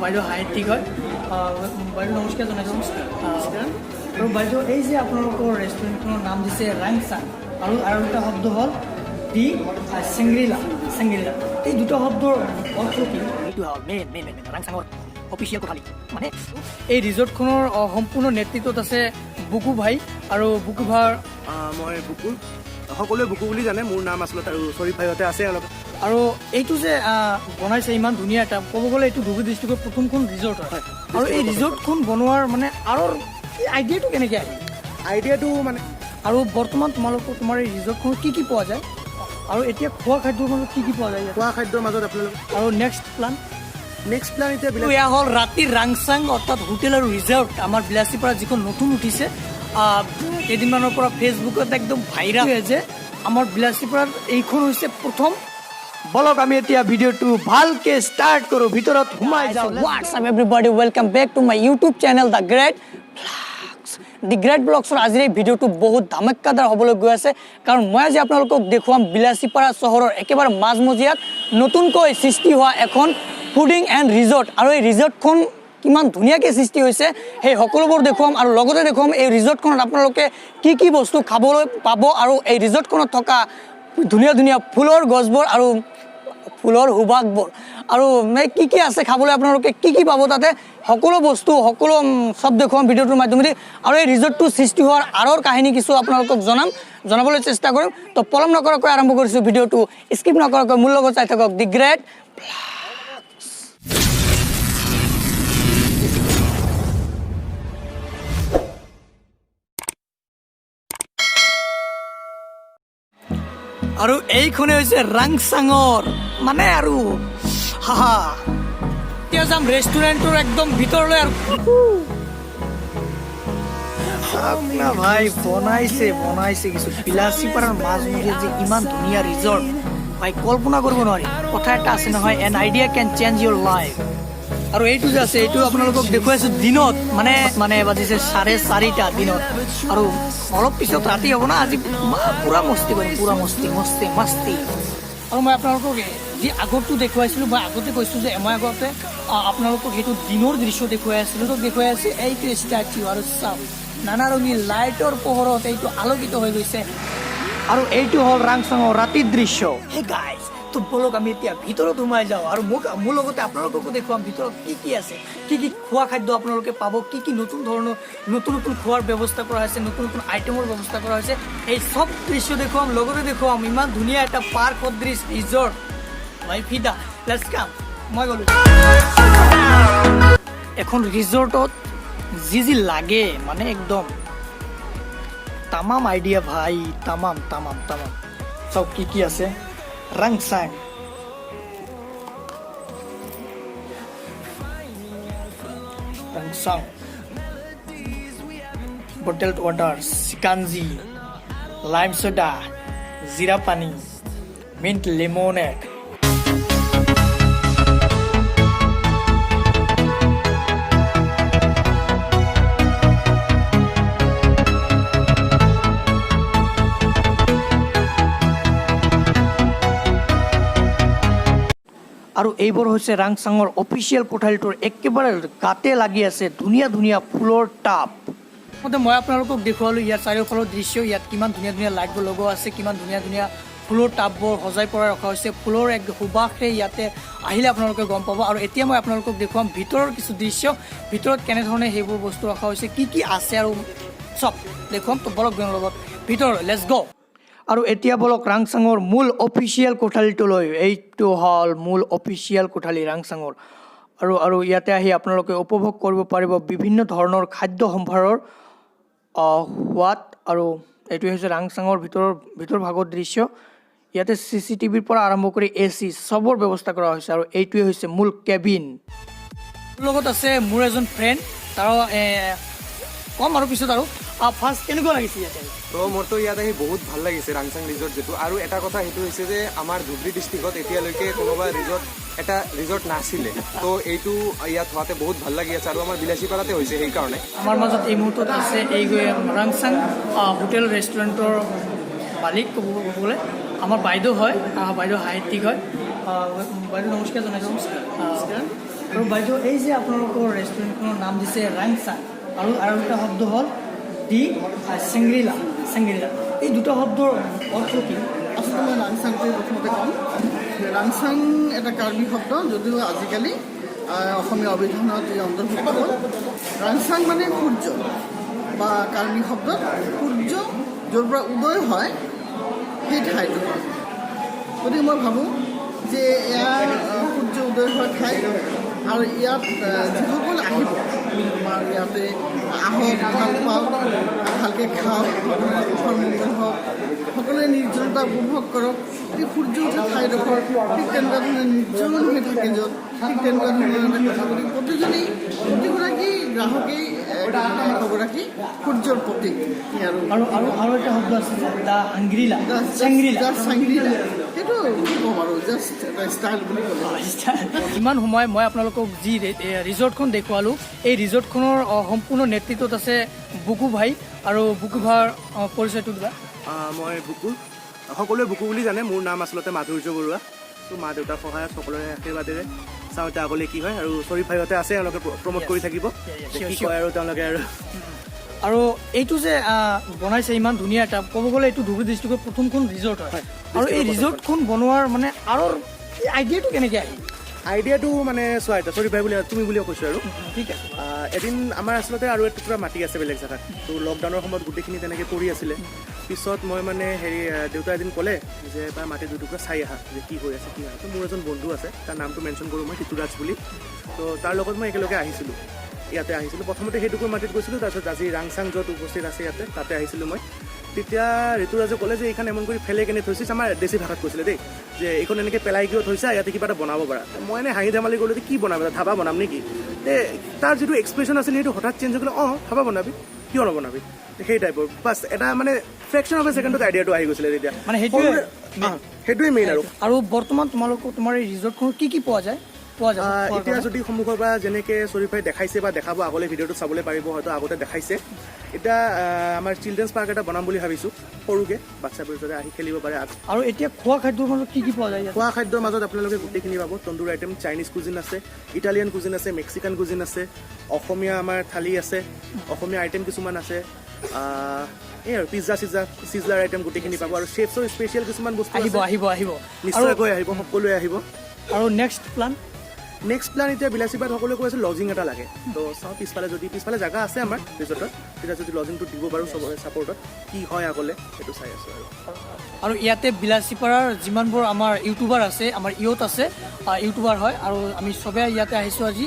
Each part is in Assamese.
বাইদেউ সাহিত্যিক হয়। বাইদেউ, নমস্কাৰ জনাইছোঁ। আৰু বাইদেউ, এই যে আপোনালোকৰ ৰেষ্টুৰেণ্টখনৰ নাম দিছে ৰাংচাং আৰু আৰু এটা শব্দ হ'ল দি চেংগ্ৰিলা, চেংগ্ৰিলা, এই দুটা শব্দৰ অৰ্থ কি? এইটো হ'ল মেইন মেইন মেইন ৰাংচাঙৰ অফিচিয়েল কোঠালি মানে। এই ৰিজৰ্টখনৰ সম্পূৰ্ণ নেতৃত্বত আছে বুকু ভাই আৰু বুকু ভাইৰ মই বুকু, সকলোৱে বুকু বুলি জানে। মোৰ নাম আচলতে আৰু শ্বৰীফ ভাইহঁতে আছে অলপ। আৰু এইটো যে বনাইছে ইমান ধুনীয়া এটা, ক'ব গ'লে এইটো ধুবুৰী ডিষ্ট্ৰিক্টৰ প্ৰথমখন ৰিজৰ্ট হয়। আৰু এই ৰিজৰ্টখন বনোৱাৰ মানে আঁৰৰ আইডিয়াটো কেনেকৈ আহিল? আইডিয়াটো মানে আৰু বৰ্তমান তোমালোকৰ তোমাৰ এই ৰিজৰ্টখনত কি কি পোৱা যায় আৰু এতিয়া খোৱা খাদ্যৰ মাজত কি কি পোৱা যায় ইয়াত? খোৱা খাদ্যৰ মাজত আপোনালোক আৰু নেক্সট প্লান? নেক্সট প্লান এতিয়া বিলাক এয়া হ'ল ৰাতিৰ ৰাংচাং, অৰ্থাৎ হোটেল আৰু ৰিজৰ্ট, আমাৰ বিলাচীপাৰা যিখন নতুন উঠিছে। কেইদিনমানৰ পৰা ফেচবুকত একদম ভাইৰাল যে আমাৰ বিলাচীপাৰাত এইখন হৈছে প্ৰথম। বলক, আমি এতিয়া ভিডিঅ'টো ভালকে ষ্টাৰ্ট কৰোঁ, ভিতৰত সোমাই যাওঁ। What's up everybody, welcome back to my YouTube channel, The Great Vlogs। The great ভ্লগছৰ আজিৰ এই ভিডিঅ'টো বহুত ধামাকাদাৰ হ'বলৈ গৈ আছে, কাৰণ মই আজি আপোনালোকক দেখুৱাম বিলাচীপাৰা চহৰৰ একেবাৰে মাজমজিয়াত নতুনকৈ সৃষ্টি হোৱা এখন ফুডিং এণ্ড ৰিজৰ্ট আৰু এই ৰিজৰ্টখন কিমান ধুনীয়াকৈ সৃষ্টি হৈছে সেই সকলোবোৰ দেখুৱাম। আৰু লগতে দেখুৱাম এই ৰিজৰ্টখনত আপোনালোকে কি কি বস্তু খাবলৈ পাব আৰু এই ৰিজৰ্টখনত থকা ধুনীয়া ধুনীয়া ফুলৰ গছবোৰ আৰু ফুলৰ সুবাসবোৰ আৰু এই কি কি আছে খাবলৈ, আপোনালোকে কি কি পাব তাতে, সকলো বস্তু, সকলো চব দেখুৱাম ভিডিঅ'টোৰ মাধ্যমেদি। আৰু এই ৰিজৰ্টটো সৃষ্টি হোৱাৰ আঁৰৰ কাহিনী কিছু আপোনালোকক জনাবলৈ চেষ্টা কৰিম। তো পলম নকৰাকৈ আৰম্ভ কৰিছোঁ ভিডিঅ'টো। স্কিপ নকৰাকৈ মোৰ লগত চাই থাকক দি গ্ৰেট। আৰু এইখনে হৈছে ৰাংচাঙৰ মানে আৰু হাহা। এতিয়া যাম ৰেষ্টুৰেণ্টটোৰ একদম ভিতৰলৈ। আৰু না ভাই, বনাইছে বনাইছে কিছু। বিলাচীপাৰাৰ মাজমজিয়াত যে ইমান ধুনীয়া ৰিজৰ্ট, ভাই, কল্পনা কৰিব নোৱাৰি। কথা এটা আছে নহয়, "An idea can change your life." আৰু এইটো যে আছে, এইটো আপোনালোকক দেখুৱাইছো দিনত, মানে মানে বাজিছে 4:30 দিনত আৰু অলপ পিছত ৰাতি হ'ব না। আজি পুৰা মস্তি কৰিম, পুৰা মস্তি মস্তি মস্তি। আৰু মই আপোনালোকক যি আগৰটো দেখুৱাইছিলোঁ, মই আগতে কৈছোঁ যে মই আগতে আপোনালোকক সেইটো দিনৰ দৃশ্য দেখুৱাই আছিলোঁ। তো দেখুৱাই আছে এইটো ষ্টেচু আৰু চাওক, নানা ৰঙী লাইটৰ পোহৰত এইটো আলোকিত হৈ গৈছে। আৰু এইটো হ'ল ৰাংচাঙৰ ৰাতিৰ দৃশ্য। হে গাইজ, তো বলক, আমি এতিয়া ভিতৰত সোমাই যাওঁ আৰু মোৰ লগতে আপোনালোককো দেখুৱাম ভিতৰত কি কি আছে, কি কি খোৱা খাদ্য আপোনালোকে পাব, কি কি নতুন ধৰণৰ নতুন নতুন খোৱাৰ ব্যৱস্থা কৰা হৈছে, নতুন নতুন আইটেমৰ ব্যৱস্থা কৰা হৈছে, এই চব দৃশ্য দেখুৱাম। লগতে দেখুৱাম ইমান ধুনীয়া এটা পাৰ্ক সদৃশ ৰিজৰ্ট। ভাই ফিদা, let's come. মই গ'লো। এখন ৰিজৰ্টত যি যি লাগে, মানে একদম তামাম আইডিয়া ভাই, তামাম তামাম তামাম। চব কি কি আছে। ৰাংচাং, ৰাংচাং বটেলড ৱাটাৰ, চিকাঞ্জি, লাইম চ'ডা, জিৰা পানী, মিণ্ট লেমনেড। আৰু এইবোৰ হৈছে ৰাংচাঙৰ অফিচিয়েল কোঠালিটোৰ একেবাৰে গাতে লাগি আছে ধুনীয়া ধুনীয়া ফুলৰ টাব। প্ৰথমতে মই আপোনালোকক দেখুৱালোঁ ইয়াৰ চাৰিওফালৰ দৃশ্য। ইয়াত কিমান ধুনীয়া ধুনীয়া লাইটবোৰ লগোৱা আছে, কিমান ধুনীয়া ধুনীয়া ফুলৰ টাববোৰ সজাই পৰাই ৰখা হৈছে। ফুলৰ এক সুবাসে ইয়াতে আহিলে আপোনালোকে গম পাব। আৰু এতিয়া মই আপোনালোকক দেখুৱাম ভিতৰৰ কিছু দৃশ্য, ভিতৰত কেনেধৰণে সেইবোৰ বস্তু ৰখা হৈছে, কি কি আছে আৰু চব দেখুৱাম। তো বলক মোৰ লগত ভিতৰলৈ, let's গ'। আৰু এতিয়া বলক ৰাংচাঙৰ মূল অফিচিয়েল কোঠালিটোলৈ। এইটো হ'ল মূল অফিচিয়েল কোঠালি ৰাংচাঙৰ। আৰু আৰু ইয়াতে আহি আপোনালোকে উপভোগ কৰিব পাৰিব বিভিন্ন ধৰণৰ খাদ্য সম্ভাৰৰ সোৱাদ। আৰু এইটো হৈছে ৰাংচাঙৰ ভিতৰ ভাগৰ দৃশ্য। ইয়াতে চিচিটিভিৰ পৰা আৰম্ভ কৰি এচি চবৰ ব্যৱস্থা কৰা হৈছে। আৰু এইটোৱে হৈছে মূল কেবিন। মোৰ লগত আছে মোৰ এজন ফ্ৰেণ্ড, তাৰ ক'ম আৰু পিছত। আৰু ফাৰ্ষ্ট কেনেকুৱা লাগিছে ইয়াতে? তো মোৰতো ইয়াত আহি বহুত ভাল লাগিছে, ৰাংচাং ৰিজৰ্ট যিটো। আৰু এটা কথা সেইটো হৈছে যে আমাৰ ধুবুৰী ডিষ্ট্ৰিক্টত এতিয়ালৈকে কোনোবা ৰিজৰ্ট, এটা ৰিজৰ্ট নাছিলে। তো এইটো ইয়াত হোৱাতে বহুত ভাল লাগি আছে আৰু আমাৰ বিলাচীপাৰাতে হৈছে সেইকাৰণে। আমাৰ মাজত এই মুহূৰ্তত আছে এই ৰাংচাং হোটেল ৰেষ্টুৰেণ্টৰ মালিক, ক'ব গ'লে আমাৰ বাইদেউ হয়। বাইদেউ সাহিত্যিক হয়। বাইদেউ, নমস্কাৰ জনাইছোঁ। আৰু বাইদেউ, এই যে আপোনালোকৰ ৰেষ্টুৰেণ্টখনৰ নাম দিছে ৰাংচাং আৰু এটা শব্দ হ'ল দি চেংগ্ৰিলা, চেংগ্ৰিলা, এই দুটা শব্দৰ অৰ্থ কি? আচলতে মই ৰাংচাংটোৱে প্ৰথমতে ক'ম। ৰাংচাং এটা কাৰ্বি শব্দ যদিও আজিকালি অসমীয়া অভিধানত ই অন্তৰ্ভুক্ত হ'ল। ৰাংচাং মানে সূৰ্য বা কাৰ্বি শব্দত সূৰ্য য'ৰ পৰা উদয় হয় সেই ঠাইটোক। গতিকে মই ভাবোঁ যে এয়া সূৰ্য উদয় হোৱা ঠাই আৰু ইয়াত যিসকল আহিব আমাৰ ইয়াতে আহক, ভাল পাওক, ভালকৈ খাওক, সকলোৰে সুখৰ মংগল হওক, সকলোৱে নিৰ্জনতা উপভোগ কৰক। এই সূৰ্য উঠা ঠাইডোখৰ ঠিক তেনেকুৱা ধৰণে নিৰ্জন হৈ থাকে য'ত, ঠিক তেনেকুৱা ধৰণৰ এটা কথা। গতিকে প্ৰতিজনেই, প্ৰতিগৰাকী গ্ৰাহকেই একগৰাকী সূৰ্যৰ প্ৰতীক আৰু আৰু এটা শব্দ আছে যে the হাংগ্ৰিলা, চেংগ্ৰিলা। চাংগ্ৰিলা, সেইটো কি ক'ম আৰু, জাষ্ট এটা ষ্টাইল বুলি ক'লে। ইমান সময় মই আপোনালোকক যি ৰিজৰ্টখন দেখুৱালোঁ, এই ৰিজৰ্টখনৰ সম্পূৰ্ণ নেতৃত্বত আছে বুকু ভাই। আৰু বুকু ভাইৰ পৰিচয়টো দিবা। মই বুকু, সকলোৱে বুকু বুলি জানে। মোৰ নাম আচলতে মাধুৰ্য বৰুৱা। ত' মা দেউতাৰ সহায়ত, সকলোৰে আশীৰ্বাদেৰে চাওঁ এতিয়া আগলৈ কি হয়। আৰু শ্বৰীফ ভাইহঁতে আছে, তেওঁলোকে প্ৰমোট কৰি থাকিব যে কি কয় আৰু তেওঁলোকে আৰু আৰু এইটো যে বনাইছে ইমান ধুনীয়া এটা, ক'ব গ'লে এইটো ধুবুৰী ডিষ্ট্ৰিক্টৰ প্ৰথমখন ৰিজৰ্ট হয়। আৰু এই ৰিজৰ্টখন বনোৱাৰ মানে আঁৰৰ এই আইডিয়াটো কেনেকৈ আহিল? আইডিয়াটো মানে চোৱা, এতিয়া শ্বৰীফ ভাই বুলি, তুমি বুলিও কৈছোঁ আৰু। ঠিক আছে। এদিন আমাৰ আচলতে আৰু এটুকুৰা মাটি আছে বেলেগ জেগাত। ত' লকডাউনৰ সময়ত গোটেইখিনি তেনেকৈ পৰি আছিলে। পিছত মই মানে হেৰি দেউতাই এদিন ক'লে যে এবাৰ মাটি দুটুকুৰা চাই আহা যে কি হৈ আছে, কি হয়। ত' মোৰ এজন বন্ধু আছে, তাৰ নামটো মেনশ্যন কৰোঁ মই, ঋতুৰাজ বুলি। ত' তাৰ লগত মই একেলগে আহিছিলোঁ, ইয়াতে আহিছিলোঁ। প্ৰথমতে সেই টুকুৰ মাটিত গৈছিলোঁ, তাৰপিছত আজি ৰাংচাং য'ত উপস্থিত আছে ইয়াতে, তাতে আহিছিলোঁ মই। তেতিয়া ঋতুৰাজে ক'লে যে এইখন এমন কৰি ফেলে কেনে থৈছিস, আমাৰ দেশী ভাষাত কৈছিলে দেই, যে এইখন এনেকৈ পেলাই কিয় থৈছা, ইয়াতে কিবা এটা বনাব পাৰা। মই এনেই হাঁহি ধেমালি ক'লোঁ যে কি বনাব, ধাবা বনাম নেকি? তে তাৰ যিটো এক্সপ্ৰেশ্যন আছিল সেইটো হঠাৎ চেঞ্জ হৈ গ'লে, অঁ, ধাবা বনাবি, কিয় নবনাবি, সেই টাইপৰ। বাছ, এটা মানে ফ্ৰেকশ্যন অফ এ ছেকেণ্ডত আইডিয়াটো আহি গৈছিলে তেতিয়া। মানে সেইটোৱে সেইটোৱে মেইন আৰু। আৰু বৰ্তমান তোমালোকৰ তোমাৰ এই ৰিজৰ্টখনত কি কি পোৱা যায়, পোৱা যাব? এতিয়া যদি সন্মুখৰ পৰা যেনেকে শ্বৰীফ ভাই দেখাইছে বা দেখাব, আগলৈ ভিডিঅ'টো চাবলৈ পাৰিব, হয়তো আগতে দেখাইছে। এতিয়া আমাৰ চিলড্ৰেনছ পাৰ্ক এটা বনাম বুলি ভাবিছোঁ সৰুকে, বাচ্ছাবোৰ যাতে আহি খেলিব পাৰে। আৰু এতিয়া খোৱা খাদ্যৰ মাজত কি কি পোৱা যায় ইয়াত? খোৱা খাদ্যৰ মাজত আপোনালোকে গোটেইখিনি পাব। তন্দুৰ আইটেম, চাইনিজ কুজিন আছে, ইটালিয়ান কুজিন আছে, মেক্সিকান কুজিন আছে, অসমীয়া আমাৰ থালি আছে, অসমীয়া আইটেম কিছুমান আছে। এই আৰু পিজ্জা চিজ্জা, চিজলাৰ আইটেম গোটেইখিনি পাব। আৰু চেফছৰ স্পেচিয়েল কিছুমান বস্তু আহিব। আছে। আহিব, আহিব। আৰু নিশ্চয়কৈ আহিব, সকলোৱে আহিব। আৰু নেক্সট প্লান? নেক্সট প্লান, এতিয়া বিলাচীপাৰাত সকলোৱে কৈ আছে লজিং এটা লাগে। তো চাওঁ, পিছফালে যদি, পিছফালে জেগা আছে আমাৰ ৰিজৰ্টত, তেতিয়া যদি লজিংটো দিব পাৰোঁ চবৰে ছাপৰ্টত, কি হয় আগলে সেইটো চাই আছোঁ আৰু। আৰু ইয়াতে বিলাচীপাৰাৰ যিমানবোৰ আমাৰ ইউটিউবাৰ আছে, আমাৰ ইয়ত আছে, ইউটিউবাৰ হয়, আৰু আমি চবে ইয়াতে আহিছোঁ আজি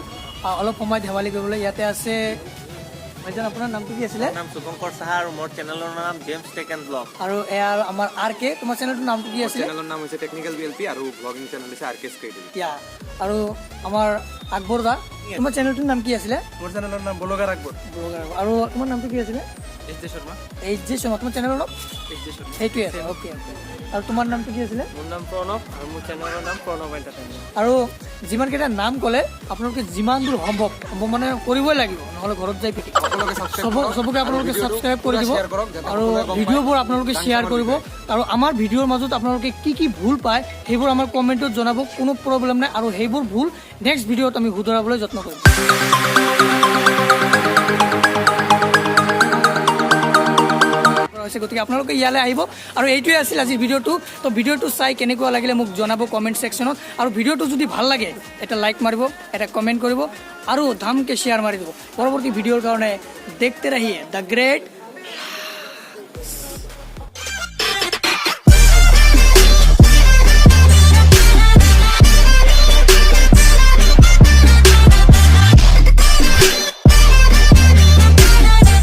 অলপ সময় ধেমালি কৰিবলৈ। ইয়াতে আছে ভাইজান, আপোনাৰ নামটো কি আছিলে? নাম শুভংকৰ সাহা আৰু মোৰ চেনেলৰ নাম জেমছ টেক এণ্ড ব্লগ। আৰু এয়া আমাৰ আৰ কে, তোমাৰ চেনেলটোৰ নামটো কি আছিলে? চেনেলৰ নাম হৈছে টেকনিকেল বি এল পি আৰু ব্লগিং চেনেল হৈছে আৰ কে ক্ৰিয়েটিভ। ইয়া, আৰু আমাৰ আকবৰ দা, তোমাৰ চেনেলটোৰ নাম কি আছিলে? মোৰ চেনেলৰ নাম ব্লগাৰ আকবৰ। ব্লগাৰ। আৰু তোমাৰ নামটো কি আছিলে? H J Sharma. H J Sharma, তোমাৰ চেনেলৰ নাম? H J Sharma. সেইটোৱে আছে, অ'কে অ'কে। আৰু তোমাৰ নামটো কি আছিলে? মোৰ নাম প্ৰণৱ আৰু মোৰ চেনেলৰ নাম প্ৰণৱ এণ্টাৰটেইনমেণ্ট। আৰু যিমানকেইটা নাম ক'লে, আপোনালোকে যিমান দূৰ সম্ভৱ সম্ভৱ মানে কৰিবই লাগিব, নহ'লে ঘৰত যাই পিটিব। সকলোকে subscribe কৰক চবকে আপোনালোকে আৰু ভিডিঅ'টো ছাবস্ক্ৰাইব কৰি পুৰা দিব share কৰক যাতে আৰু সকলোৱে গম পায়। ভিডিঅ'বোৰ আপোনালোকে ডাঙৰ শ্বেয়াৰ ডাঙৰ কৰিব। আৰু আমাৰ ভিডিঅ'ৰ মাজত আপোনালোকে কি কি ভুল পায় সেইবোৰ আমাৰ কমেণ্টত জনাব, কোনো প্ৰব্লেম নাই। আৰু সেইবোৰ ভুল নেক্সট ভিডিঅ'ত আমি শুধৰাবলৈ যত্ন কৰিম। কৰা হৈছে, গতিকে আপোনালোকে ইয়ালৈ আহিব। আৰু এইটোৱে আছিল আজিৰ ভিডিঅ'টো। তো ভিডিঅ'টো চাই কেনেকুৱা লাগিলে মোক জনাব কমেণ্ট ছেকশ্যনত। আৰু ভিডিঅ'টো যদি ভাল লাগে এটা লাইক মাৰিব, এটা কমেণ্ট কৰিব আৰু ধামকে শ্বেয়াৰ মাৰি দিব। পৰৱৰ্তী ভিডিঅ'ৰ কাৰণে देखते रहिए the great.